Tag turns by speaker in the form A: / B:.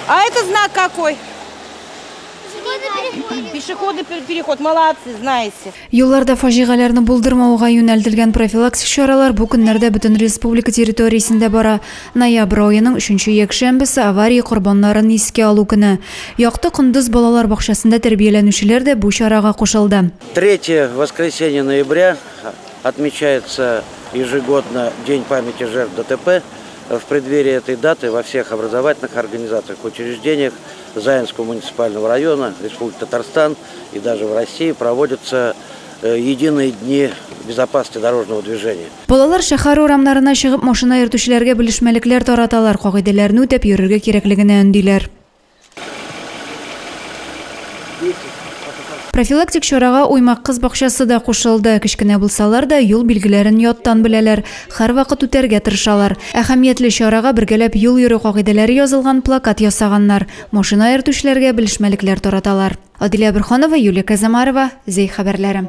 A: А это знак какой? Пешеходный переход. Молодцы, знаете.
B: Юлларда фаҗигаләрне булдырмауга юнәлтелгән профилактик чаралар бу көннәрдә бөтен республика территориясендә бара. Ноябрь аеның өченче якшәмбесе авария корбаннарын искә алу көне. Якты Кондыз балалар бакчасында тәрбияләнүчеләр дә бу чарага кушылды.
C: Третье воскресенье ноября отмечается ежегодно День памяти жертв ДТП. В преддверии этой даты во всех образовательных организациях, учреждениях Заинского муниципального района, Республики Татарстан и даже в России проводятся единые дни безопасности дорожного движения.
B: Балалар шәһәр урамнарына чыгып машина йөртүчеләргә белешмәлекләр тараталар, кагыйдәләрне үтәп йөрергә кирәклегенә өндиләр. Профилактик чарага Уймак кыз бакчасы да кушылды. Кечкенә булсалар да юл билгеләрен яттан беләләр, һәрвакыт үтәргә тырышалар. Әһәмиятле чарага бергәләп юл йөрү кагыйдәләре язылган плакат ясаганнар. Машина йөртүчеләргә белешмәлекләр тараталар. Адилә Борһанова, Юлия Казамарова, Зәй хәбәрләре.